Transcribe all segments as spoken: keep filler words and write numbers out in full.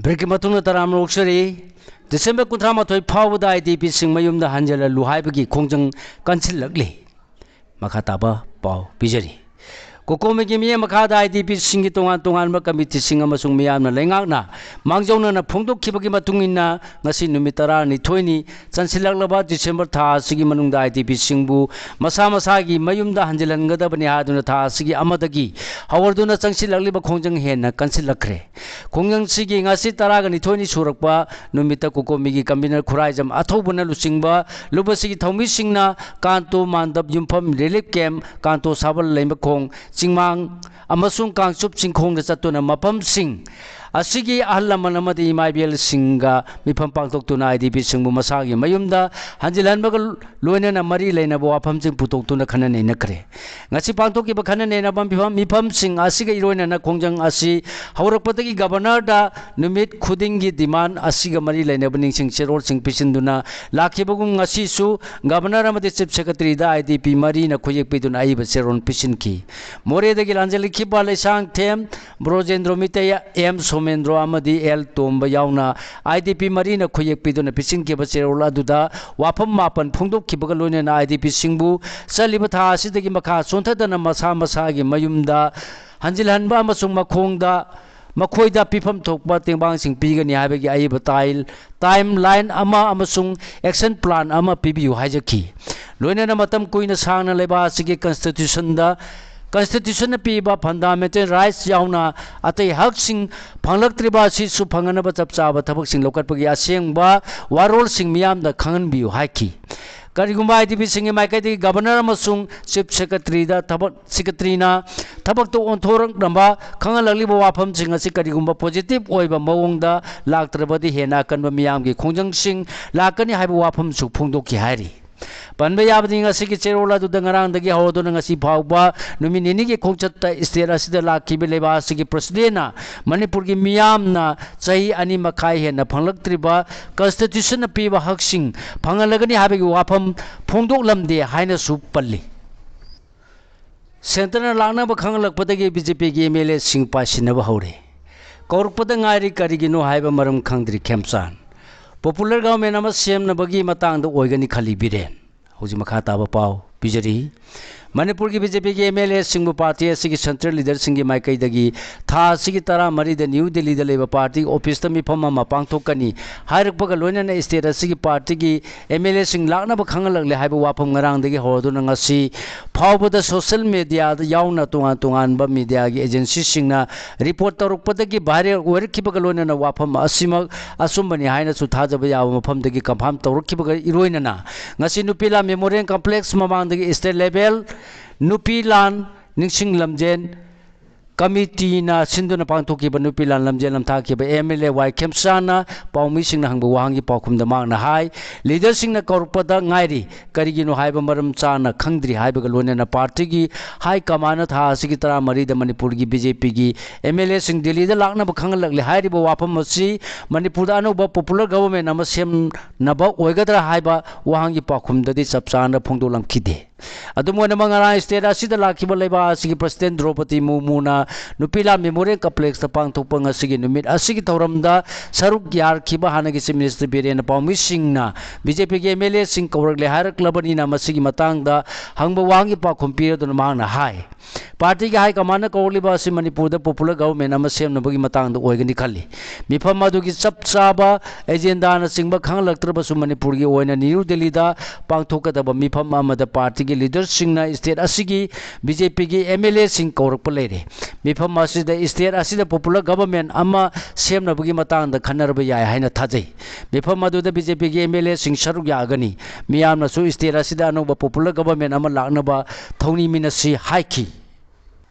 ꯕ꯭ꯔꯦꯛꯀꯤ ꯃꯇꯨꯡꯗ ꯇꯔꯥꯝꯅ ꯑꯣꯛꯆꯔꯤ꯫ ꯗꯤꯁꯦꯝꯕꯔ ꯀꯨꯟꯊ꯭ꯔꯥ ꯃꯥꯊꯣꯏ ꯐꯥꯎꯕꯗ ꯑꯥꯏ ꯗꯤ ꯄꯤꯁꯤꯡ ꯃꯌꯨꯝꯗ ꯍꯟꯖꯤꯜꯍꯜꯂꯨ ꯍꯥꯏꯕꯒꯤ ꯈꯣꯡꯖꯪ ꯀꯟꯁꯤꯜꯂꯛꯂꯤ꯫ ꯃꯈꯥ ꯇꯥꯕ ꯄꯥꯎ ꯄꯤꯖꯔꯤ꯫ ꯀꯣꯀꯣꯃꯤꯒꯤ ꯃꯤꯠꯌꯦꯡ ꯃꯈꯥꯗ ꯑꯥꯏ ꯗꯤ ꯄꯤꯁꯤꯡꯒꯤ ꯇꯣꯉꯥꯟ ꯇꯣꯉꯥꯟꯕ ꯀꯃꯤꯇꯤꯁꯤꯡ ꯑꯃꯁꯨꯡ ꯃꯤꯌꯥꯝꯅ ꯂꯩꯉꯥꯛꯅ ꯃꯥꯡꯖꯧꯅꯅ ꯐꯣꯡꯗꯣꯛꯈꯤꯕꯒꯤ ꯃꯇꯨꯡ ꯏꯟꯅ, ꯉꯁꯤ ꯅꯨꯃꯤꯠ ꯇꯔꯥꯅꯤꯊꯣꯏꯅꯤ ꯆꯟꯁꯤꯜꯂꯛꯂꯕ ꯗꯤꯁꯦꯝꯕꯔ ꯊꯥ ꯑꯁꯤꯒꯤ ꯃꯅꯨꯡꯗ ꯑꯥꯏ ꯗꯤ ꯄꯤꯁꯤꯡꯕꯨ ꯃꯁꯥ ꯃꯁꯥꯒꯤ ꯃꯌꯨꯝꯗ ꯍꯟꯖꯤꯜꯍꯟꯒꯗꯕꯅꯤ ꯍꯥꯏꯗꯨꯅ ꯊꯥ ꯑꯁꯤꯒꯤ ꯑꯃꯗꯒꯤ ꯍꯧꯔꯗꯨꯅ ꯆꯪꯁꯤꯜꯂꯛꯂꯤꯕ ꯈꯣꯡꯖꯪ ꯍꯦꯟꯅ ꯀꯟꯁꯤꯜꯂꯛꯈ꯭ꯔꯦ꯫ ꯈꯣꯡꯖꯪꯁꯤꯒꯤ ꯉꯁꯤ ꯇꯔꯥꯒ ꯅꯤꯊꯣꯏꯅꯤ ꯁꯨꯔꯛꯄ ꯅꯨꯃꯤꯠꯇ ꯀꯣꯀꯣꯃꯤꯒꯤ ꯀꯟꯚꯤꯅꯔ ꯈꯨꯔꯥꯏꯖꯝ ꯑꯊꯧꯕꯅ ꯂꯨꯆꯤꯡꯕ ꯂꯨꯕꯁꯤꯒꯤ ꯊꯧꯃꯤꯁꯤꯡꯅ ꯀꯥꯟꯇꯣ ꯃꯥꯟꯗꯞ ꯌꯨꯝꯐꯝ ꯔꯤꯂꯤꯐ ꯀꯦꯝꯞ, ꯀꯥꯟꯇꯣ ꯁꯥꯕꯜ ꯂꯩꯃꯈꯣꯡ, ꯆꯤꯡꯃꯥꯡ ꯑꯃꯁꯨꯡ ꯀꯥꯡꯆꯨꯞ ꯆꯤꯡꯈꯣꯡꯗ ꯆꯠꯇꯨꯅ ꯃꯐꯝꯁꯤꯡ ꯑꯁꯤꯒꯤ ꯑꯍꯜ ꯂꯃꯟ ꯑꯃꯗꯤ ꯏꯃꯥ ꯏꯕꯦꯜꯁꯤꯡꯒ ꯃꯤꯐꯝ ꯄꯥꯡꯊꯣꯛꯇꯨꯅ ꯑꯥꯏ ꯗꯤ ꯄꯤꯁꯤꯡꯕꯨ ꯃꯁꯥꯒꯤ ꯃꯌꯨꯝꯗ ꯍꯟꯖꯤꯜꯍꯟꯕꯒ ꯂꯣꯏꯅꯅ ꯃꯔꯤ ꯂꯩꯅꯕ ꯋꯥꯐꯝꯁꯤꯡ ꯄꯨꯊꯣꯛꯇꯨꯅ ꯈꯟꯅ ꯅꯩꯅꯈ꯭ꯔꯦ꯫ ꯉꯁꯤ ꯄꯥꯡꯊꯣꯛꯈꯤꯕ ꯈꯟꯅ ꯅꯩꯅꯕ ꯃꯤꯐꯝ, ꯃꯤꯐꯝꯁꯤꯡ ꯑꯁꯤꯒ ꯏꯔꯣꯏꯅꯅ ꯈꯣꯡꯖꯪ ꯑꯁꯤ ꯍꯧꯔꯛꯄꯗꯒꯤ ꯒꯕꯔꯅꯔꯗ ꯅꯨꯃꯤꯠ ꯈꯨꯗꯤꯡꯒꯤ ꯗꯤꯃꯥꯟ ꯑꯁꯤꯒ ꯃꯔꯤ ꯂꯩꯅꯕ ꯅꯤꯡꯁꯤꯡ ꯆꯦꯔꯣꯜꯁꯤꯡ ꯄꯤꯁꯤꯟꯗꯨꯅ ꯂꯥꯛꯈꯤꯕꯒꯨꯝ, ꯉꯁꯤꯁꯨ ꯒꯕꯔꯅꯔ ꯑꯃꯗꯤ ꯆꯤꯐ ꯁꯦꯀ꯭ꯔꯦꯇꯔꯤꯗ ꯑꯥꯏ ꯗꯤ ꯄꯤ ꯃꯔꯤꯅ ꯈꯨꯌꯦꯛ ꯄꯤꯗꯨꯅ ꯑꯏꯕ ꯆꯦꯔꯣꯜ ꯄꯤꯁꯤꯟꯈꯤ꯫ ꯃꯣꯔꯦꯗꯒꯤ ꯂꯥꯟꯖꯦꯜꯂꯛꯈꯤꯕ ꯂꯩꯁꯥꯡꯊꯦꯝ ꯕ꯭ꯔꯣꯖꯦꯟꯗ꯭ꯔꯣ ꯃꯤꯇꯩ, ꯑꯦꯝ ꯁꯣꯃꯦꯟꯗ꯭ꯔꯣ ꯑꯃꯗꯤ ꯑꯦꯜ ꯇꯣꯝꯕ ꯌꯥꯎꯅ ꯑꯥꯏ ꯗꯤ ꯄꯤ ꯃꯔꯤꯅ ꯈꯨꯌꯦꯛ ꯄꯤꯗꯨꯅ ꯄꯤꯁꯤꯟꯈꯤꯕ ꯆꯦꯔꯣꯜ ꯑꯗꯨꯗ ꯋꯥꯐꯝ ꯃꯥꯄꯟ ꯐꯣꯡꯗꯣꯛꯈꯤꯕꯒ ꯂꯣꯏꯅꯅ ꯑꯥꯏ ꯗꯤ ꯄꯤꯁꯤꯡꯕꯨ ꯆꯠꯂꯤꯕ ꯊꯥ ꯑꯁꯤꯗꯒꯤ ꯃꯈꯥ ꯆꯣꯟꯊꯗꯅ ꯃꯁꯥ ꯃꯁꯥꯒꯤ ꯃꯌꯨꯝꯗ ꯍꯟꯖꯤꯜꯍꯟꯕ ꯑꯃꯁꯨꯡ ꯃꯈꯣꯡꯗ, ꯃꯈꯣꯏꯗ ꯄꯤꯐꯝ ꯊꯣꯛꯄ ꯇꯦꯡꯕꯥꯡꯁꯤꯡ ꯄꯤꯒꯅꯤ ꯍꯥꯏꯕꯒꯤ ꯑꯏꯕ ꯇꯥꯏꯜ, ꯇꯥꯏꯝ ꯂꯥꯏꯟ ꯑꯃ ꯑꯃꯁꯨꯡ ꯑꯦꯛꯁꯟ ꯄ꯭ꯂꯥꯟ ꯑꯃ ꯄꯤꯕꯤꯌꯨ ꯍꯥꯏꯖꯈꯤ꯫ ꯂꯣꯏꯅꯅ ꯃꯇꯝ ꯀꯨꯏꯅ ꯁꯥꯡꯅ ꯂꯩꯕꯥꯛ ꯑꯁꯤꯒꯤ ꯀꯟꯁꯇꯤꯇ꯭ꯌꯨꯁꯟꯗ, ꯀꯟꯁꯇꯤꯇ꯭ꯌꯨꯁꯟꯅ ꯄꯤꯕ ꯐꯟꯗꯥꯃꯦꯟꯇꯦꯜ ꯔꯥꯏꯠꯁ ꯌꯥꯎꯅ ꯑꯇꯩ ꯍꯛꯁꯤꯡ ꯐꯪꯂꯛꯇ꯭ꯔꯤꯕ ꯑꯁꯤꯁꯨ ꯐꯪꯅꯅꯕ ꯆꯞ ꯆꯥꯕ ꯊꯕꯛꯁꯤꯡ ꯂꯧꯈꯠꯄꯒꯤ ꯑꯁꯦꯡꯕ ꯋꯥꯔꯣꯜꯁꯤꯡ ꯃꯤꯌꯥꯝꯗ ꯈꯪꯍꯟꯕꯤꯌꯨ ꯍꯥꯏꯈꯤ꯫ ꯀꯔꯤꯒꯨꯝꯕ ꯑꯥꯏ ꯗꯤ ꯄꯤꯁꯤꯡꯒꯤ ꯃꯥꯏꯀꯩꯗꯒꯤ ꯒꯕꯔꯅꯔ ꯑꯃꯁꯨꯡ ꯆꯤꯐ ꯁꯦꯀ꯭ꯔꯦꯇꯔꯤꯗ ꯊꯕꯛ, ꯁꯦꯀ꯭ꯔꯦꯇꯔꯤꯅ ꯊꯕꯛꯇ ꯑꯣꯟꯊꯣꯔꯛꯅꯕ ꯈꯪꯍꯜꯂꯛꯂꯤꯕ ꯋꯥꯐꯝꯁꯤꯡ ꯑꯁꯤ ꯀꯔꯤꯒꯨꯝꯕ ꯄꯣꯖꯤꯇꯤꯚ ꯑꯣꯏꯕ ꯃꯑꯣꯡꯗ ꯂꯥꯛꯇ꯭ꯔꯕꯗꯤ ꯍꯦꯟꯅ ꯑꯀꯟꯕ ꯃꯤꯌꯥꯝꯒꯤ ꯈꯣꯡꯖꯪꯁꯤꯡ ꯂꯥꯛꯀꯅꯤ ꯍꯥꯏꯕ ꯋꯥꯐꯝꯁꯨ ꯐꯣꯡꯗꯣꯛꯈꯤ ꯍꯥꯏꯔꯤ꯫ ꯄꯟꯕ ꯌꯥꯕꯗꯤ, ꯉꯁꯤꯒꯤ ꯆꯦꯔꯣꯜ ꯑꯗꯨꯗ ꯉꯔꯥꯡꯗꯒꯤ ꯍꯧꯔꯗꯨꯅ ꯉꯁꯤ ꯐꯥꯎꯕ ꯅꯨꯃꯤꯠ ꯅꯤꯅꯤꯒꯤ ꯈꯣꯡꯆꯠꯇ ꯁ꯭ꯇꯦꯠ ꯑꯁꯤꯗ ꯂꯥꯛꯈꯤꯕ ꯂꯩꯕꯥꯛ ꯑꯁꯤꯒꯤ ꯄ꯭ꯔꯁꯤꯗꯦꯟꯅ ꯃꯅꯤꯄꯨꯔꯒꯤ ꯃꯤꯌꯥꯝꯅ ꯆꯍꯤ ꯑꯅꯤ ꯃꯈꯥꯏ ꯍꯦꯟꯅ ꯐꯪꯂꯛꯇ꯭ꯔꯤꯕ ꯀꯟꯁꯇꯤꯇ꯭ꯌꯨꯁꯟꯅ ꯄꯤꯕ ꯍꯛꯁꯤꯡ ꯐꯪꯍꯜꯂꯒꯅꯤ ꯍꯥꯏꯕꯒꯤ ꯋꯥꯐꯝ ꯐꯣꯡꯗꯣꯛꯂꯝꯗꯦ ꯍꯥꯏꯅꯁꯨ ꯄꯜꯂꯤ꯫ ꯁꯦꯟꯇꯔꯅ ꯂꯥꯛꯅꯕ ꯈꯪꯍꯜꯂꯛꯄꯗꯒꯤ ꯕꯤ ꯖꯦ ꯄꯤꯒꯤ ꯑꯦꯝ ꯑꯦꯜ ꯑꯦꯁꯤꯡ ꯄꯥꯏꯁꯤꯟꯅꯕ ꯍꯧꯔꯦ꯫ ꯀꯧꯔꯛꯄꯗ ꯉꯥꯏꯔꯤ, ꯀꯔꯤꯒꯤꯅꯣ ꯍꯥꯏꯕ ꯃꯔꯝ ꯈꯪꯗ꯭ꯔꯤ ꯈꯦꯝꯆꯥꯟ꯫ Popular government ꯑꯃ ꯁꯦꯝꯅꯕꯒꯤ ꯃꯇꯥꯡꯗ ꯑꯣꯏꯒꯅꯤ ꯈꯜꯂꯤ ꯕꯤꯔꯦꯟ꯫ ꯍꯧꯖꯤꯛ ꯃꯈꯥ ꯇꯥꯕ ꯄꯥꯎ ꯄꯤꯖꯔꯤ꯫ ꯃꯅꯤꯄꯨꯔꯒꯤ BJPꯒꯤ MLAꯁꯤꯡꯕꯨ party ꯑꯁꯤꯒꯤ central leaderꯁꯤꯡꯒꯤ ꯃꯥꯏꯀꯩꯗꯒꯤ ꯊꯥ ꯑꯁꯤꯒꯤ ꯇꯔꯥꯃꯔꯤꯗ ꯅ꯭ꯌꯨ ꯗꯤꯜꯂꯤꯗ ꯂꯩꯕ party officeꯇ ꯃꯤꯐꯝ ꯑꯃ ꯄꯥꯡꯊꯣꯛꯀꯅꯤ ꯍꯥꯏꯔꯛꯄꯒ ꯂꯣꯏꯅꯅ state ꯑꯁꯤꯒꯤ partyꯒꯤ MLAꯁꯤꯡ ꯂꯥꯛꯅꯕ ꯈꯪꯍꯜꯂꯛꯂꯦ ꯍꯥꯏꯕ ꯋꯥꯐꯝ ꯉꯔꯥꯡꯗꯒꯤ ꯍꯧꯔꯗꯨꯅ ꯉꯁꯤ ꯐꯥꯎꯕꯗ social mediaꯗ ꯌꯥꯎꯅ ꯇꯣꯉꯥꯟ ꯇꯣꯉꯥꯟꯕ mediaꯒꯤ agencyꯁꯤꯡꯅ report ꯇꯧꯔꯛꯄꯗꯒꯤ viral ꯑꯣꯏꯔꯛꯈꯤꯕꯒ ꯂꯣꯏꯅꯅ ꯋꯥꯐꯝ ꯑꯁꯤꯃꯛ ꯑꯆꯨꯝꯕꯅꯤ ꯍꯥꯏꯅꯁꯨ ꯊꯥꯖꯕ ꯌꯥꯕ ꯃꯐꯝꯗꯒꯤ confirm ꯇꯧꯔꯛꯈꯤꯕꯒ ꯏꯔꯣꯏꯅꯅ ꯉꯁꯤ ꯅꯨꯄꯤ ꯂꯥꯟ memorial complex ꯃꯃꯥꯡꯗꯒꯤ state level ꯅꯨꯄꯤ ꯂꯥꯟ ꯅꯤꯡꯁꯤꯡ ꯂꯝꯖꯦꯟ committeeꯅ ꯁꯤꯟꯗꯨꯅ ꯄꯥꯡꯊꯣꯛꯈꯤꯕ ꯅꯨꯄꯤ ꯂꯥꯟ ꯂꯝꯖꯦꯜ ꯂꯝꯊꯥꯈꯤꯕ MLA ꯋꯥꯏ ꯈꯦꯝꯆꯥꯟꯅ ꯄꯥꯎꯃꯤꯁꯤꯡꯅ ꯍꯪꯕ ꯋꯥꯍꯪꯒꯤ ꯄꯥꯎꯈꯨꯝꯗ ꯃꯍꯥꯛꯅ ꯍꯥꯏ, leaderꯁꯤꯡꯅ ꯀꯧꯔꯛꯄꯗ ꯉꯥꯏꯔꯤ, ꯀꯔꯤꯒꯤꯅꯣ ꯍꯥꯏꯕ ꯃꯔꯝ ꯆꯥꯅ ꯈꯪꯗ꯭ꯔꯤ ꯍꯥꯏꯕꯒ ꯂꯣꯏꯅꯅ partyꯒꯤ high commandꯅ ꯊꯥ ꯑꯁꯤꯒꯤ ꯇꯔꯥꯃꯔꯤꯗ ꯃꯅꯤꯄꯨꯔꯒꯤ BJPꯒꯤ MLAꯁꯤꯡ ꯗꯤꯜꯂꯤꯗ ꯂꯥꯛꯅꯕ ꯈꯪꯍꯜꯂꯛꯂꯦ ꯍꯥꯏꯔꯤꯕ ꯋꯥꯐꯝ ꯑꯁꯤ ꯃꯅꯤꯄꯨꯔꯗ ꯑꯅꯧꯕ popular government ꯑꯃ ꯁꯦꯝꯅꯕ ꯑꯣꯏꯒꯗ꯭ꯔꯥ ꯍꯥꯏꯕ ꯋꯥꯍꯪꯒꯤ ꯄꯥꯎꯈꯨꯝꯗꯗꯤ ꯆꯞ ꯆꯥꯅ ꯐꯣꯡꯗꯣꯛꯂꯝꯈꯤꯗꯦ꯫ ꯑꯗꯨꯝ ꯑꯣꯏꯅꯃꯛ, ꯉꯔꯥꯡ state ꯑꯁꯤꯗ ꯂꯥꯛꯈꯤꯕ ꯂꯩꯕꯥꯛ ꯑꯁꯤꯒꯤ president ꯗ꯭ꯔꯧꯄꯗꯤ ꯃꯨꯔꯃꯨꯅ ꯅꯨꯄꯤ ꯂꯥꯟ memorial complexꯇ ꯄꯥꯡꯊꯣꯛꯄ ꯉꯁꯤꯒꯤ ꯅꯨꯃꯤꯠ ꯑꯁꯤꯒꯤ ꯊꯧꯔꯝꯗ ꯁꯔꯨꯛ ꯌꯥꯈꯤꯕ ꯍꯥꯟꯅꯒꯤ chief minister ꯕꯤꯔꯦꯟꯅ ꯄꯥꯎꯃꯤꯁꯤꯡꯅ BJPꯒꯤ MLAꯁꯤꯡ ꯀꯧꯔꯛꯂꯦ ꯍꯥꯏꯔꯛꯂꯕꯅꯤꯅ ꯃꯁꯤꯒꯤ ꯃꯇꯥꯡꯗ ꯍꯪꯕ ꯋꯥꯍꯪꯒꯤ ꯄꯥꯎꯈꯨꯝ ꯄꯤꯔꯗꯨꯅ ꯃꯍꯥꯛꯅ ꯍꯥꯏ, partyꯒꯤ high commandꯅ ꯀꯧꯔꯛꯂꯤꯕ ꯑꯁꯤ ꯃꯅꯤꯄꯨꯔꯗ popular government ꯑꯃ ꯁꯦꯝꯅꯕꯒꯤ ꯃꯇꯥꯡꯗ ꯑꯣꯏꯒꯅꯤ ꯈꯜꯂꯤ꯫ ꯃꯤꯐꯝ ꯑꯗꯨꯒꯤ ꯆꯞ ꯆꯥꯕ agendaꯅꯆꯤꯡꯕ ꯈꯪꯍꯜꯂꯛꯇ꯭ꯔꯕꯁꯨ ꯃꯅꯤꯄꯨꯔꯒꯤ ꯑꯣꯏꯅ ꯅ꯭ꯌꯨ ꯗꯤꯜꯂꯤꯗ ꯄꯥꯡꯊꯣꯛꯀꯗꯕ ꯃꯤꯐꯝ ꯑꯃꯗ partyꯒꯤ leaderꯁꯤꯡꯅ state ꯑꯁꯤꯒꯤ BJPꯒꯤ MLAꯁꯤꯡ ꯀꯧꯔꯛꯄ ꯂꯩꯔꯦ꯫ ꯃꯤꯐꯝ ꯑꯁꯤꯗ state ꯑꯁꯤꯗ popular government ꯑꯃ ꯁꯦꯝꯅꯕꯒꯤ ꯃꯇꯥꯡꯗ ꯈꯟꯅꯔꯕ ꯌꯥꯏ ꯍꯥꯏꯅ ꯊꯥꯖꯩ꯫ ꯃꯤꯐꯝ ꯑꯗꯨꯗ BJPꯒꯤ MLAꯁꯤꯡ ꯁꯔꯨꯛ ꯌꯥꯒꯅꯤ꯫ ꯃꯤꯌꯥꯝꯅꯁꯨ state ꯑꯁꯤꯗ ꯑꯅꯧꯕ popular government ꯑꯃ ꯂꯥꯛꯅꯕ ꯊꯧꯅꯤꯃꯤꯟꯅꯁꯤ ꯍꯥꯏꯈꯤ꯫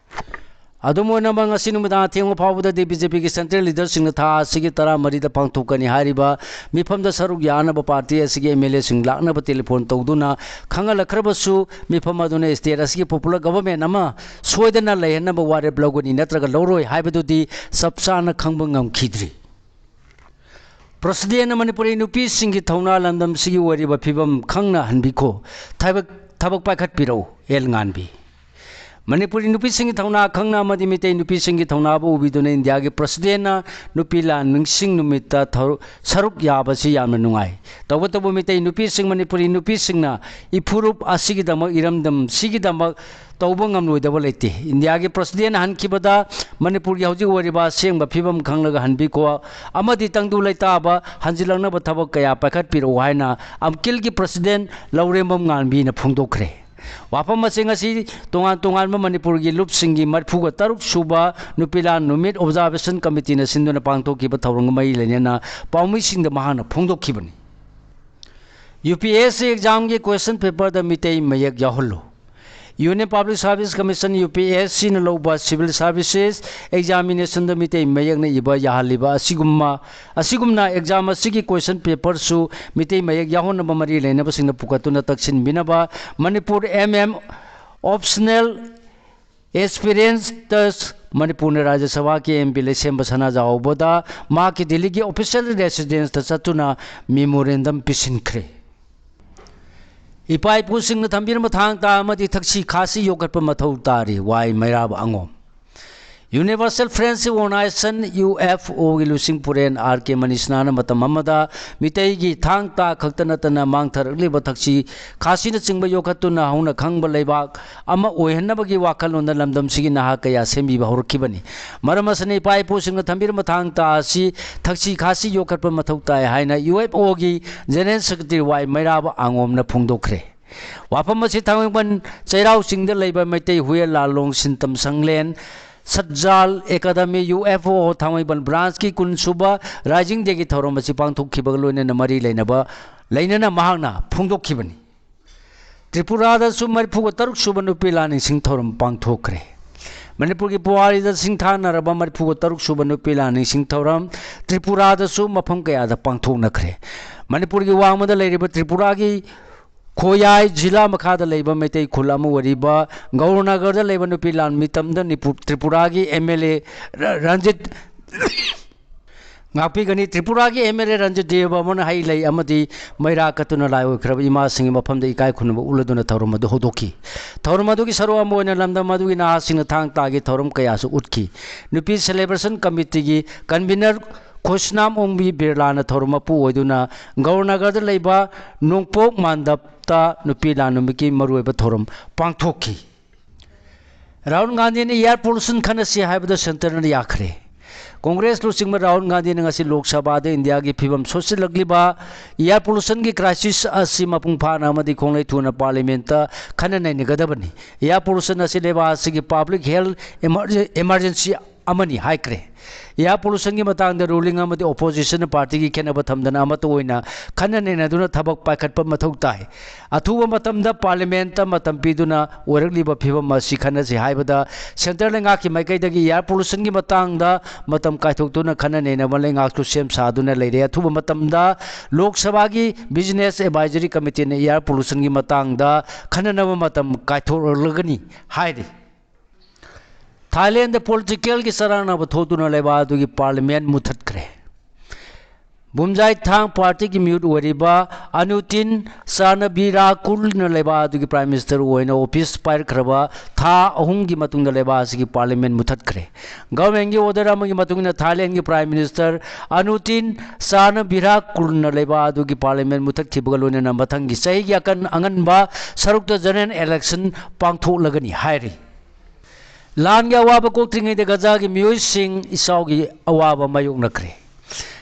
ꯑꯗꯨꯝ ꯑꯣꯏꯅꯃꯛ, ꯉꯁꯤ ꯅꯨꯃꯤꯗꯥꯡ ꯑꯊꯦꯡꯕ ꯐꯥꯎꯕꯗꯗꯤ BJPꯒꯤ central leaderꯁꯤꯡꯅ ꯊꯥ ꯑꯁꯤꯒꯤ ꯇꯔꯥꯃꯔꯤꯗ ꯄꯥꯡꯊꯣꯛꯀꯅꯤ ꯍꯥꯏꯔꯤꯕ ꯃꯤꯐꯝꯗ ꯁꯔꯨꯛ ꯌꯥꯅꯕ party ꯑꯁꯤꯒꯤ MLAꯁꯤꯡ ꯂꯥꯛꯅꯕ telephone ꯇꯧꯗꯨꯅ ꯈꯪꯍꯜꯂꯛꯈ꯭ꯔꯕꯁꯨ, ꯃꯤꯐꯝ ꯑꯗꯨꯅ state ꯑꯁꯤꯒꯤ popular government ꯑꯃ ꯁꯣꯏꯗꯅ ꯂꯩꯍꯟꯅꯕ ꯋꯥꯔꯦꯞ ꯂꯧꯒꯅꯤ ꯅꯠꯇ꯭ꯔꯒ ꯂꯧꯔꯣꯏ ꯍꯥꯏꯕꯗꯨꯗꯤ ꯆꯞ ꯆꯥꯅ ꯈꯪꯕ ꯉꯝꯈꯤꯗ꯭ꯔꯤ꯫ Presidentꯅ ꯃꯅꯤꯄꯨꯔꯤ ꯅꯨꯄꯤꯁꯤꯡꯒꯤ ꯊꯧꯅꯥ ꯂꯝꯗꯝꯁꯤꯒꯤ ꯑꯣꯏꯔꯤꯕ ꯐꯤꯕꯝ ꯈꯪꯅꯍꯟꯕꯤꯈꯣ꯫ ꯊꯕꯛ, ꯊꯕꯛ ꯄꯥꯏꯈꯠꯄꯤꯔꯛꯎ, ꯑꯦꯜ ꯉꯥꯟꯕꯤ꯫ ꯃꯅꯤꯄꯨꯔꯤ ꯅꯨꯄꯤꯁꯤꯡꯒꯤ ꯊꯧꯅꯥ ꯈꯪꯅ ꯑꯃꯗꯤ ꯃꯤꯇꯩ ꯅꯨꯄꯤꯁꯤꯡꯒꯤ ꯊꯧꯅꯥꯕꯨ ꯎꯕꯤꯗꯨꯅ ꯏꯟꯗꯤꯌꯥꯒꯤ ꯄ꯭ꯔꯁꯤꯗꯦꯟꯅ ꯅꯨꯄꯤ ꯂꯥꯟ ꯅꯤꯡꯁꯤꯡ ꯅꯨꯃꯤꯠꯇ ꯊꯧ-, ꯁꯔꯨꯛ ꯌꯥꯕꯁꯤ ꯌꯥꯝꯅ ꯅꯨꯡꯉꯥꯏ꯫ ꯇꯧꯕꯇꯕꯨ ꯃꯤꯇꯩ ꯅꯨꯄꯤꯁꯤꯡ, ꯃꯅꯤꯄꯨꯔꯤ ꯅꯨꯄꯤꯁꯤꯡꯅ ꯏꯐꯨꯔꯨꯞ ꯑꯁꯤꯒꯤꯗꯃꯛ, ꯏꯔꯝꯗꯝ ꯁꯤꯒꯤꯗꯃꯛ ꯇꯧꯕ ꯉꯝꯂꯣꯏꯗꯕ ꯂꯩꯇꯦ꯫ ꯏꯟꯗꯤꯌꯥꯒꯤ ꯄ꯭ꯔꯁꯤꯗꯦꯟꯅ ꯍꯟꯈꯤꯕꯗ ꯃꯅꯤꯄꯨꯔꯒꯤ ꯍꯧꯖꯤꯛ ꯑꯣꯏꯔꯤꯕ ꯑꯁꯦꯡꯕ ꯐꯤꯕꯝ ꯈꯪꯂꯒ ꯍꯟꯕꯤꯈꯣ ꯑꯃꯗꯤ ꯇꯪꯗꯨ ꯂꯩꯇꯥꯕ ꯍꯟꯖꯤꯜꯂꯛꯅꯕ ꯊꯕꯛ ꯀꯌꯥ ꯄꯥꯏꯈꯠꯄꯤꯔꯛꯎ ꯍꯥꯏꯅ ꯑꯝꯀꯤꯜꯒꯤ ꯄ꯭ꯔꯁꯤꯗꯦꯟ ꯂꯧꯔꯦꯝꯕꯝ ꯉꯥꯟꯕꯤꯅ ꯐꯣꯡꯗꯣꯛꯈ꯭ꯔꯦ꯫ ꯋꯥꯐꯝ ꯑꯁꯤ ꯉꯁꯤ ꯇꯣꯉꯥꯟ ꯇꯣꯉꯥꯟꯕ ꯃꯅꯤꯄꯨꯔꯒꯤ ꯂꯨꯞꯁꯤꯡꯒꯤ ꯃꯔꯤꯐꯨꯒ ꯇꯔꯨꯛ ꯁꯨꯕ ꯅꯨꯄꯤ ꯂꯥꯟ ꯅꯨꯃꯤꯠ ꯑꯣꯕꯖꯥꯔꯕꯦꯁꯟ ꯀꯃꯤꯇꯤꯅ ꯁꯤꯟꯗꯨꯅ ꯄꯥꯡꯊꯣꯛꯈꯤꯕ ꯊꯧꯔꯝꯒ ꯃꯔꯤ ꯂꯩꯅꯅ ꯄꯥꯎꯃꯤꯁꯤꯡꯗ ꯃꯍꯥꯛꯅ ꯐꯣꯡꯗꯣꯛꯈꯤꯕꯅꯤ꯫ ꯌꯨ ꯄꯤ ꯑꯦꯁ ꯁꯤ ꯑꯦꯛꯖꯥꯝꯒꯤ ꯀ꯭ꯋꯦꯁꯟ ꯄꯦꯄꯔꯗ ꯃꯤꯇꯩ ꯃꯌꯦꯛ ꯌꯥꯎꯍꯜꯂꯨ꯫ Union public service commission, U P S ꯁꯤꯅ ꯂꯧꯕ ꯁꯤꯚꯤꯜ ꯁꯥꯔꯚꯤꯁꯦꯁ ꯑꯦꯛꯖꯥꯃꯤꯅꯦꯁꯟꯗ ꯃꯤꯇꯩ ꯃꯌꯦꯛꯅ ꯏꯕ ꯌꯥꯍꯜꯂꯤꯕ ꯑꯁꯤꯒꯨꯝꯕ, ꯑꯁꯤꯒꯨꯝꯅ ꯑꯦꯛꯖꯥꯝ ꯑꯁꯤꯒꯤ ꯀ꯭ꯋꯦꯁꯟ ꯄꯦꯄꯔꯁꯨ ꯃꯤꯇꯩ ꯃꯌꯦꯛ ꯌꯥꯎꯍꯟꯅꯕ ꯃꯔꯤ ꯂꯩꯅꯕꯁꯤꯡꯅ ꯄꯨꯈꯠꯇꯨꯅ ꯇꯛꯁꯤꯟꯕꯤꯅꯕ ꯃꯅꯤꯄꯨꯔ ꯑꯦꯝ ꯑꯦꯝ ꯑꯣꯞꯁꯅꯦꯜ ꯑꯦꯁꯄꯤꯔꯦꯟꯁꯇ ꯃꯅꯤꯄꯨꯔꯅ ꯔꯥꯖ꯭ꯌ ꯁꯚꯥꯒꯤ ꯑꯦꯝ ꯄꯤ ꯂꯩꯁꯦꯝꯕ ꯁꯅꯥꯖꯥꯎꯕꯗ ꯃꯍꯥꯛꯀꯤ ꯗꯤꯜꯂꯤꯒꯤ ꯑꯣꯐꯤꯁꯤꯌꯦꯜ ꯔꯦꯁꯤꯗꯦꯟꯁꯇ ꯆꯠꯇꯨꯅ ꯃꯦꯃꯣꯔꯦꯟꯗꯝ ꯄꯤꯁꯤꯟꯈ꯭ꯔꯦ꯫ ꯏꯄꯥ ꯏꯄꯨꯁꯤꯡꯅ ꯊꯝꯕꯤꯔꯝꯕ ꯊꯥꯡ ꯇꯥ ꯑꯃꯗꯤ ꯊꯛꯁꯤ ꯈꯥꯁꯤ ꯌꯣꯛꯈꯠꯄ ꯃꯊꯧ ꯇꯥꯔꯤ, ꯋꯥꯏ ꯃꯩꯔꯥꯕ ꯑꯉꯣꯝ꯫ Universal friendship organisation, U F ꯑꯣꯒꯤ ꯂꯨꯆꯤꯡ ꯄꯨꯔꯦꯟ ꯑꯥꯔ ꯀꯦ ꯃꯅꯤꯁꯅꯥꯅ ꯃꯇꯝ ꯑꯃꯗ ꯃꯤꯇꯩꯒꯤ ꯊꯥꯡ ꯇꯥ ꯈꯛꯇ ꯅꯠꯇꯅ ꯃꯥꯡꯊꯔꯛꯂꯤꯕ ꯊꯛꯁꯤ ꯈꯥꯁꯤꯅꯆꯤꯡꯕ ꯌꯣꯛꯈꯠꯇꯨꯅ ꯍꯧꯅ ꯈꯪꯕ ꯂꯩꯕꯥꯛ ꯑꯃ ꯑꯣꯏꯍꯟꯅꯕꯒꯤ ꯋꯥꯈꯜꯂꯣꯟꯗ ꯂꯝꯗꯝꯁꯤꯒꯤ ꯅꯍꯥ ꯀꯌꯥ ꯁꯦꯝꯕꯤꯕ ꯍꯧꯔꯛꯈꯤꯕꯅꯤ꯫ ꯃꯔꯝ ꯑꯁꯤꯅ ꯏꯄꯥ ꯏꯄꯨꯁꯤꯡꯅ ꯊꯝꯕꯤꯔꯝꯕ ꯊꯥꯡ ꯇꯥ ꯑꯁꯤ ꯊꯛꯁꯤ ꯈꯥꯁꯤ ꯌꯣꯛꯈꯠꯄ ꯃꯊꯧ ꯇꯥꯏ ꯍꯥꯏꯅ ꯌꯨ ꯑꯦꯐ ꯑꯣꯒꯤ ꯖꯦꯅꯦꯔꯦꯜ ꯁꯦꯀ꯭ꯔꯦꯇꯔꯤ ꯋꯥꯏ ꯃꯩꯔꯥꯕ ꯑꯉꯣꯝꯅ ꯐꯣꯡꯗꯣꯛꯈ꯭ꯔꯦ꯫ ꯋꯥꯐꯝ ꯑꯁꯤ ꯊꯥꯡꯃꯩꯕꯟ ꯆꯩꯔꯥꯎ ꯆꯤꯡꯗ ꯂꯩꯕ Meitei Huyen Lalong Sintam Sanglen Satjal academy, U F O, Thangmeiband ꯕ꯭ꯔꯥꯟꯁꯀꯤ ꯀꯨꯟ ꯁꯨꯕ ꯔꯥꯏꯖꯤꯡ ꯗꯦꯒꯤ ꯊꯧꯔꯝ ꯑꯁꯤ ꯄꯥꯡꯊꯣꯛꯈꯤꯕꯒ ꯂꯣꯏꯅꯅ ꯃꯔꯤ ꯂꯩꯅꯕ, ꯂꯩꯅꯅ ꯃꯍꯥꯛꯅ ꯐꯣꯡꯗꯣꯛꯈꯤꯕꯅꯤ꯫ ꯇ꯭ꯔꯤꯄꯨꯔꯥꯗꯁꯨ ꯃꯔꯤꯐꯨꯒ ꯇꯔꯨꯛ ꯁꯨꯕ ꯅꯨꯄꯤ ꯂꯥꯟ ꯅꯤꯡꯁꯤꯡ ꯊꯧꯔꯝ ꯄꯥꯡꯊꯣꯛꯈ꯭ꯔꯦ꯫ ꯃꯅꯤꯄꯨꯔꯒꯤ ꯄꯨꯋꯥꯔꯤꯗ ꯁꯤꯡꯊꯥꯅꯔꯕ ꯃꯔꯤꯐꯨꯒ ꯇꯔꯨꯛ ꯁꯨꯕ ꯅꯨꯄꯤ ꯂꯥꯟ ꯅꯤꯡꯁꯤꯡ ꯊꯧꯔꯝ ꯇ꯭ꯔꯤꯄꯨꯔꯥꯗꯁꯨ ꯃꯐꯝ ꯀꯌꯥꯗ ꯄꯥꯡꯊꯣꯛꯅꯈ꯭ꯔꯦ꯫ ꯃꯅꯤꯄꯨꯔꯒꯤ ꯋꯥꯡꯃꯗ ꯂꯩꯔꯤꯕ ꯇ꯭ꯔꯤꯄꯨꯔꯥꯒꯤ ꯈꯣꯌꯥꯏ ꯖꯤꯂꯥ ꯃꯈꯥꯗ ꯂꯩꯕ ꯃꯩꯇꯩ ꯈꯨꯜ ꯑꯃ ꯑꯣꯏꯔꯤꯕ ꯒꯧꯔꯅꯒꯔꯗ ꯂꯩꯕ ꯅꯨꯄꯤ ꯂꯥꯟ ꯃꯤꯇꯝꯗ ꯅꯤꯄꯨ-, ꯇ꯭ꯔꯤꯄꯨꯔꯥꯒꯤ ꯑꯦꯝ ꯑꯦꯜ ꯑꯦ ꯔ-, ꯔꯟꯖꯤꯠ, ꯉꯥꯛꯄꯤꯒꯅꯤ꯫ ꯇ꯭ꯔꯤꯄꯨꯔꯥꯒꯤ M L A Ranjit Deb Barman ꯍꯩ ꯂꯩ ꯑꯃꯗꯤ ꯃꯩꯔꯥ ꯀꯠꯇꯨꯅ ꯂꯥꯏ ꯑꯣꯏꯈ꯭ꯔꯕ ꯏꯃꯥꯁꯤꯡꯒꯤ ꯃꯐꯝꯗ ꯏꯀꯥꯏ ꯈꯨꯝꯅꯕ ꯎꯠꯂꯗꯨꯅ ꯊꯧꯔꯝ ꯑꯗꯨ ꯍꯧꯗꯣꯛꯈꯤ꯫ ꯊꯧꯔꯝ ꯑꯗꯨꯒꯤ ꯁꯔꯨꯛ ꯑꯃ ꯑꯣꯏꯅ ꯂꯝꯗꯝ ꯑꯗꯨꯒꯤ ꯅꯍꯥꯁꯤꯡꯅ ꯊꯥꯡ ꯇꯥꯒꯤ ꯊꯧꯔꯝ ꯀꯌꯥꯁꯨ ꯎꯠꯈꯤ꯫ ꯅꯨꯄꯤ ꯁꯦꯂꯦꯕ꯭ꯔꯦꯁꯟ ꯀꯃꯤꯇꯤꯒꯤ ꯀꯟꯚꯤꯅꯔ ꯈꯨꯁꯅꯥꯝ ꯑꯣꯡꯕꯤ ꯕꯤꯔꯂꯥꯅ ꯊꯧꯔꯝ ꯃꯄꯨ ꯑꯣꯏꯗꯨꯅ ꯒꯧꯔꯅꯒꯔꯗ ꯂꯩꯕ ꯅꯣꯡꯄꯣꯛ ꯃꯥꯟꯗꯞꯇ ꯅꯨꯄꯤ ꯂꯥꯟ ꯅꯨꯃꯤꯠꯀꯤ ꯃꯔꯨꯑꯣꯏꯕ ꯊꯧꯔꯝ ꯄꯥꯡꯊꯣꯛꯈꯤ꯫ ꯔꯥꯍꯨꯜ ꯒꯥꯟꯙꯤꯅ ꯏꯌꯥꯔ ꯄꯣꯂꯨꯁꯟ ꯈꯟꯅꯁꯤ ꯍꯥꯏꯕꯗ ꯁꯦꯟꯇꯔꯅ ꯌꯥꯈ꯭ꯔꯦ꯫ ꯀꯣꯡꯒ꯭ꯔꯦꯁ ꯂꯨꯆꯤꯡꯕ ꯔꯥꯍꯨꯜ ꯒꯥꯟꯙꯤꯅ ꯉꯁꯤ ꯂꯣꯛ ꯁꯚꯥꯗ ꯏꯟꯗꯤꯌꯥꯒꯤ ꯐꯤꯕꯝ ꯁꯣꯛꯆꯤꯜꯂꯛꯂꯤꯕ ꯏꯌꯥꯔ ꯄꯣꯂꯨꯁꯟꯒꯤ ꯀ꯭ꯔꯥꯏꯁꯤꯁ ꯑꯁꯤ ꯃꯄꯨꯡ ꯐꯥꯅ ꯑꯃꯗꯤ ꯈꯣꯡꯂꯩ ꯊꯨꯅ ꯄꯥꯔꯂꯤꯌꯥꯃꯦꯟꯠꯇ ꯈꯟꯅ ꯅꯩꯅꯒꯗꯕꯅꯤ꯫ ꯏꯌꯥꯔ ꯄꯣꯂꯨꯁꯟ ꯑꯁꯤ ꯂꯩꯕꯥꯛ ꯑꯁꯤꯒꯤ ꯄꯕ꯭ꯂꯤꯛ ꯍꯦꯜꯊ ꯏꯃꯔꯖꯦꯟꯁꯤ ꯑꯃꯅꯤ ꯍꯥꯏꯈ꯭ꯔꯦ꯫ ꯏꯌꯥꯔ ꯄꯣꯂꯨꯁꯟꯒꯤ ꯃꯇꯥꯡꯗ ꯔꯨꯂꯤꯡ ꯑꯃꯗꯤ ꯑꯣꯄꯣꯖꯤꯁꯟ ꯄꯥꯔꯇꯤꯒꯤ ꯈꯦꯠꯅꯕ ꯊꯝꯗꯅ ꯑꯃꯠꯇ ꯑꯣꯏꯅ ꯈꯟꯅ ꯅꯩꯅꯗꯨꯅ ꯊꯕꯛ ꯄꯥꯏꯈꯠꯄ ꯃꯊꯧ ꯇꯥꯏ꯫ ꯑꯊꯨꯕ ꯃꯇꯝꯗ ꯄꯥꯔꯂꯤꯌꯥꯃꯦꯟꯠꯇ ꯃꯇꯝ ꯄꯤꯗꯨꯅ ꯑꯣꯏꯔꯛꯂꯤꯕ ꯐꯤꯕꯝ ꯑꯁꯤ ꯈꯟꯅꯁꯤ ꯍꯥꯏꯕꯗ ꯁꯦꯟꯇꯔ ꯂꯩꯉꯥꯛꯀꯤ ꯃꯥꯏꯀꯩꯗꯒꯤ ꯏꯌꯥꯔ ꯄꯣꯂꯨꯁꯟꯒꯤ ꯃꯇꯥꯡꯗ ꯃꯇꯝ ꯀꯥꯏꯊꯣꯛꯇꯨꯅ ꯈꯟꯅ ꯅꯩꯅꯕ ꯂꯩꯉꯥꯛꯁꯨ ꯁꯦꯝ ꯁꯥꯗꯨꯅ ꯂꯩꯔꯦ꯫ ꯑꯊꯨꯕ ꯃꯇꯝꯗ ꯂꯣꯛ ꯁꯚꯥꯒꯤ ꯕꯤꯖꯤꯅꯦꯁ ꯑꯦꯗꯚꯥꯏꯖꯔꯤ ꯀꯃꯤꯇꯤꯅ ꯏꯌꯥꯔ ꯄꯣꯂꯨꯁꯟꯒꯤ ꯃꯇꯥꯡꯗ ꯈꯟꯅꯅꯕ ꯃꯇꯝ ꯀꯥꯏꯊꯣꯛꯂꯒꯅꯤ ꯍꯥꯏꯔꯤ꯫ ꯊꯥꯏꯂꯦꯟꯗ ꯄꯣꯂꯤꯇꯤꯀꯦꯜꯒꯤ ꯆꯔꯥꯡꯅꯕ ꯊꯣꯛꯇꯨꯅ ꯂꯩꯕꯥꯛ ꯑꯗꯨꯒꯤ ꯄꯥꯔꯂꯤꯌꯥꯃꯦꯟꯠ ꯃꯨꯠꯊꯠꯈ꯭ꯔꯦ꯫ ꯕꯨꯝꯖꯥꯏ ꯊꯥꯡ ꯄꯥꯔꯇꯤꯒꯤ ꯃꯤꯍꯨꯠ ꯑꯣꯏꯔꯤꯕ ꯑꯅꯨꯇꯤꯟ ꯆꯥꯅꯕꯤꯔꯥꯀꯨꯜꯅ ꯂꯩꯕꯥꯛ ꯑꯗꯨꯒꯤ ꯄ꯭ꯔꯥꯏꯝ ꯃꯤꯅꯤꯁꯇꯔ ꯑꯣꯏꯅ ꯑꯣꯐꯤꯁ ꯄꯥꯏꯔꯛꯈ꯭ꯔꯕ ꯊꯥ ꯑꯍꯨꯝꯒꯤ ꯃꯇꯨꯡꯗ ꯂꯩꯕꯥꯛ ꯑꯁꯤꯒꯤ ꯄꯥꯔꯂꯤꯌꯥꯃꯦꯟꯠ ꯃꯨꯠꯊꯠꯈ꯭ꯔꯦ꯫ ꯒꯚꯔꯟꯃꯦꯟꯠꯀꯤ ꯑꯣꯔꯗꯔ ꯑꯃꯒꯤ ꯃꯇꯨꯡ ꯏꯟꯅ ꯊꯥꯏꯂꯦꯟꯒꯤ ꯄ꯭ꯔꯥꯏꯝ ꯃꯤꯅꯤꯁꯇꯔ ꯑꯅꯨꯇꯤꯟ ꯆꯥꯅꯕꯤꯔꯥꯀꯨꯜꯅ ꯂꯩꯕꯥꯛ ꯑꯗꯨꯒꯤ ꯄꯥꯔꯂꯤꯌꯥꯃꯦꯟꯠ ꯃꯨꯠꯊꯠꯈꯤꯕꯒ ꯂꯣꯏꯅꯅ ꯃꯊꯪꯒꯤ ꯆꯍꯤꯒꯤ ꯑꯀꯟ ꯑꯉꯟꯕ ꯁꯔꯨꯛꯇ ꯖꯦꯅꯔꯦꯜ ꯏꯂꯦꯛꯁꯟ ꯄꯥꯡꯊꯣꯛꯂꯒꯅꯤ ꯍꯥꯏꯔꯤ꯫ ꯂꯥꯟꯒꯤ ꯑꯋꯥꯕ ꯀꯣꯛꯇ꯭ꯔꯤꯉꯩꯗ ꯒꯖꯥꯒꯤ ꯃꯤꯑꯣꯏꯁꯤꯡ ꯏꯆꯥꯎꯒꯤ ꯑꯋꯥꯕ ꯃꯥꯌꯣꯛꯅꯈ꯭ꯔꯦ꯫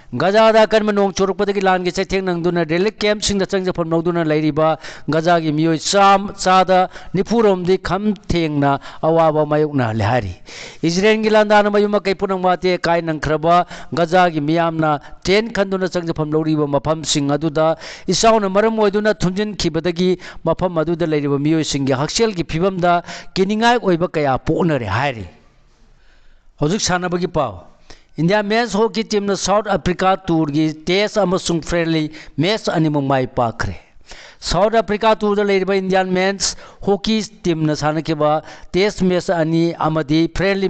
ꯒꯖꯥꯗ ꯑꯀꯟꯕ ꯅꯣꯡ ꯆꯨꯔꯛꯄꯗꯒꯤ ꯂꯥꯟꯒꯤ ꯆꯩꯊꯦꯡ ꯅꯪꯗꯨꯅ ꯔꯤꯂꯤꯐ ꯀꯦꯝꯞꯁꯤꯡꯗ ꯆꯪꯖꯐꯝ ꯂꯧꯗꯨꯅ ꯂꯩꯔꯤꯕ ꯒꯖꯥꯒꯤ ꯃꯤꯑꯣꯏ ꯆꯥꯝ-, ꯆꯥꯗ ꯅꯤꯐꯨꯔꯣꯝꯗꯤ ꯈꯝ ꯊꯦꯡꯅ ꯑꯋꯥꯕ ꯃꯥꯌꯣꯛꯅꯍꯜꯂꯦ ꯍꯥꯏꯔꯤ꯫ ꯏꯖꯔꯦꯜꯒꯤ ꯂꯥꯟꯗꯥꯅ ꯃꯌꯨꯝ ꯃꯀꯩ ꯄꯨꯝꯅꯃꯛ ꯑꯇꯦꯛ ꯑꯀꯥꯏ ꯅꯪꯈ꯭ꯔꯕ ꯒꯖꯥꯒꯤ ꯃꯤꯌꯥꯝꯅ ꯇꯦꯟꯠ ꯈꯟꯗꯨꯅ ꯆꯪꯖꯐꯝ ꯂꯧꯔꯤꯕ ꯃꯐꯝꯁꯤꯡ ꯑꯗꯨꯗ ꯏꯆꯥꯎꯅ ꯃꯔꯝ ꯑꯣꯏꯗꯨꯅ ꯊꯨꯝꯖꯤꯟꯈꯤꯕꯗꯒꯤ ꯃꯐꯝ ꯑꯗꯨꯗ ꯂꯩꯔꯤꯕ ꯃꯤꯑꯣꯏꯁꯤꯡꯒꯤ ꯍꯛꯁꯦꯜꯒꯤ ꯐꯤꯕꯝꯗ ꯀꯤꯅꯤꯡꯉꯥꯏ ꯑꯣꯏꯕ ꯀꯌꯥ ꯄꯣꯛꯅꯔꯦ ꯍꯥꯏꯔꯤ꯫ ꯍꯧꯖꯤꯛ ꯁꯥꯟꯅꯕꯒꯤ ꯄꯥꯎ꯫ ꯏꯟꯗꯤꯌꯥ ꯃꯦꯟꯁ ꯍꯣꯀꯤ ꯇꯤꯝꯅ ꯁꯥꯎꯠ ꯑꯐ꯭ꯔꯤꯀꯥ ꯇꯨꯔꯒꯤ ꯇꯦꯁ ꯑꯃꯁꯨꯡ ꯐ꯭ꯔꯦꯟꯂꯤ ꯃꯦꯆ ꯑꯅꯤꯃꯛ ꯃꯥꯏ ꯄꯥꯛꯈ꯭ꯔꯦ꯫ ꯁꯥꯎꯠ ꯑꯐ꯭ꯔꯤꯀꯥ ꯇꯨꯔꯗ ꯂꯩꯔꯤꯕ ꯏꯟꯗꯤꯌꯥꯟ ꯃꯦꯟꯁ ꯍꯣꯀꯤ ꯇꯤꯝꯅ ꯁꯥꯟꯅꯈꯤꯕ ꯇꯦꯁ ꯃꯦꯆ ꯑꯅꯤ ꯑꯃꯗꯤ ꯐ꯭ꯔꯦꯟꯂꯤ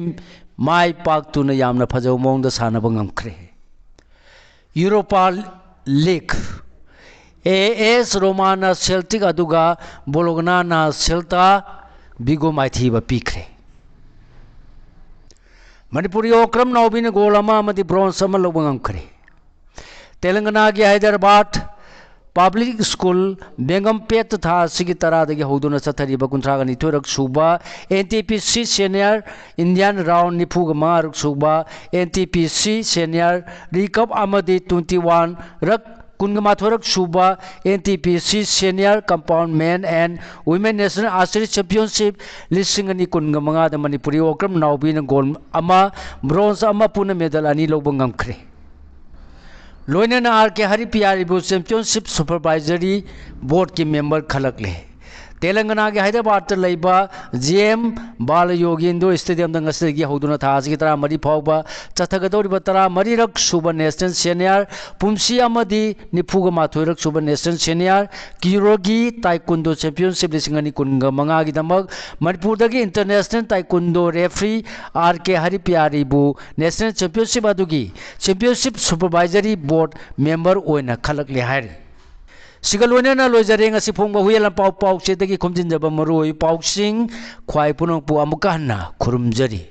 ꯃꯥꯏ ꯄꯥꯛꯇꯨꯅ ꯌꯥꯝꯅ ꯐꯖꯕ ꯃꯑꯣꯡꯗ ꯁꯥꯟꯅꯕ ꯉꯝꯈ꯭ꯔꯦ꯫ Europa League, ꯑꯦ ꯑꯦꯁ ꯔꯣꯃꯥꯅ ꯁꯦꯜꯇꯤꯛ ꯑꯗꯨꯒ ꯕꯣꯂꯣꯒꯅꯥꯅ ꯁꯦꯜꯇꯥ ꯕꯤꯒꯣ ꯃꯥꯏꯊꯤꯕ ꯄꯤꯈ꯭ꯔꯦ꯫ ꯃꯅꯤꯄꯨꯔꯤ ꯑꯣꯀ꯭ꯔꯝ ꯅꯥꯎꯕꯤꯅ ꯒꯣꯜ ꯑꯃ ꯑꯃꯗꯤ ꯕ꯭ꯔꯣꯟꯖ ꯑꯃ ꯂꯧꯕ ꯉꯝꯈ꯭ꯔꯦ꯫ ꯇꯦꯂꯪꯒꯅꯥꯒꯤ ꯍꯥꯏꯗ꯭ꯔꯕꯥꯗ ꯄꯕ꯭ꯂꯤꯛ ꯁ꯭ꯀꯨꯜ ꯕꯦꯡꯒꯝꯄꯦꯠꯇ ꯊꯥ ꯑꯁꯤꯒꯤ ꯇꯔꯥꯗꯒꯤ ꯍꯧꯗꯨꯅ ꯆꯠꯊꯔꯤꯕ ꯀꯨꯟꯊ꯭ꯔꯥꯒ ꯅꯤꯊꯣꯏꯔꯛ ꯁꯨꯕ and T P C senior Indian round ꯅꯤꯐꯨꯒ ꯃꯉꯥꯔꯛ ꯁꯨꯕ and T P C senior ꯔꯤꯀꯞ ꯑꯃꯗꯤ ꯇ꯭ꯋꯦꯟꯇꯤ ꯋꯥꯟ ꯔꯛ ꯀꯨꯟꯒ ꯃꯥꯊꯣꯏꯔꯛ ꯁꯨꯕ and T P C senior compound men and women national archery championship ꯂꯤꯁꯤꯡ ꯑꯅꯤ ꯀꯨꯟꯒ ꯃꯉꯥꯗ ꯃꯅꯤꯄꯨꯔꯤ ꯑꯣꯀ꯭ꯔꯝ ꯅꯥꯎꯕꯤꯅ ꯒꯣꯜ ꯑꯃ, ꯕ꯭ꯔꯣꯟꯖ ꯑꯃ, ꯄꯨꯟꯅ ꯃꯦꯗꯜ ꯑꯅꯤ ꯂꯧꯕ ꯉꯝꯈ꯭ꯔꯦ꯫ ꯂꯣꯏꯅꯅ ꯑꯥꯔ ꯀꯦ ꯍꯔꯤꯄꯤꯌꯥꯔꯤꯕꯨ ꯆꯦꯝꯄꯤꯌꯟꯁꯤꯞ ꯁꯨꯄꯔꯚꯥꯏꯖꯔꯤ ꯕꯣꯔꯗꯀꯤ ꯃꯦꯝꯕꯔ ꯈꯜꯂꯛꯂꯦ꯫ ꯇꯦꯂꯪꯒꯅꯥꯒꯤ ꯍꯥꯏꯗ꯭ꯔꯕꯥꯗꯇ ꯂꯩꯕ ꯖꯤ ꯑꯦꯝ ꯕꯥꯂꯌꯣꯒꯤ ꯏꯟꯗꯣꯔ ꯁ꯭ꯇꯦꯗꯤꯌꯝꯗ ꯉꯁꯤꯗꯒꯤ ꯍꯧꯗꯨꯅ ꯊꯥ ꯑꯁꯤꯒꯤ ꯇꯔꯥꯃꯔꯤ ꯐꯥꯎꯕ ꯆꯠꯊꯒꯗꯧꯔꯤꯕ ꯇꯔꯥꯃꯔꯤꯔꯛ ꯁꯨꯕ ꯅꯦꯁꯅꯦꯜ ꯁꯦꯅꯤꯌꯔ ꯄꯨꯝꯁꯤ ꯑꯃꯗꯤ ꯅꯤꯐꯨꯒ ꯃꯥꯊꯣꯏꯔꯛ ꯁꯨꯕ ꯅꯦꯁꯅꯦꯜ ꯁꯦꯅꯤꯌꯔ ꯀꯤꯌꯣꯔꯒꯤ ꯇꯥꯏꯀꯨꯟꯗꯣ ꯆꯦꯝꯄꯤꯌꯟꯁꯤꯞ ꯂꯤꯁꯤꯡ ꯑꯅꯤ ꯀꯨꯟꯒ ꯃꯉꯥꯒꯤꯗꯃꯛ ꯃꯅꯤꯄꯨꯔꯗꯒꯤ international taekwondo referee R K ꯍꯔꯤꯄꯤꯌꯥꯔꯤꯕꯨ national championship ꯑꯗꯨꯒꯤ ꯆꯦꯝꯄꯤꯌꯟꯁꯤꯞ ꯁꯨꯄꯔꯚꯥꯏꯖꯔꯤ ꯕꯣꯔꯗ ꯃꯦꯝꯕꯔ ꯑꯣꯏꯅ ꯈꯜꯂꯛꯂꯦ ꯍꯥꯏꯔꯤ꯫ ꯁꯤꯒ ꯂꯣꯏꯅꯅ ꯂꯣꯏꯖꯔꯦ ꯉꯁꯤ ꯐꯣꯡꯕ ꯍꯨꯏꯌꯦꯟ ꯂꯥꯟꯄꯥꯎ ꯄꯥꯎꯆꯦꯗꯒꯤ ꯈꯣꯝꯖꯤꯟꯖꯕ ꯃꯔꯨꯑꯣꯏꯕ ꯄꯥꯎꯁꯤꯡ꯫ ꯈ꯭ꯋꯥꯏ ꯄꯨꯝꯅꯃꯛꯄꯨ ꯑꯃꯨꯛꯀ ꯍꯟꯅ ꯈꯨꯔꯨꯝꯖꯔꯤ꯫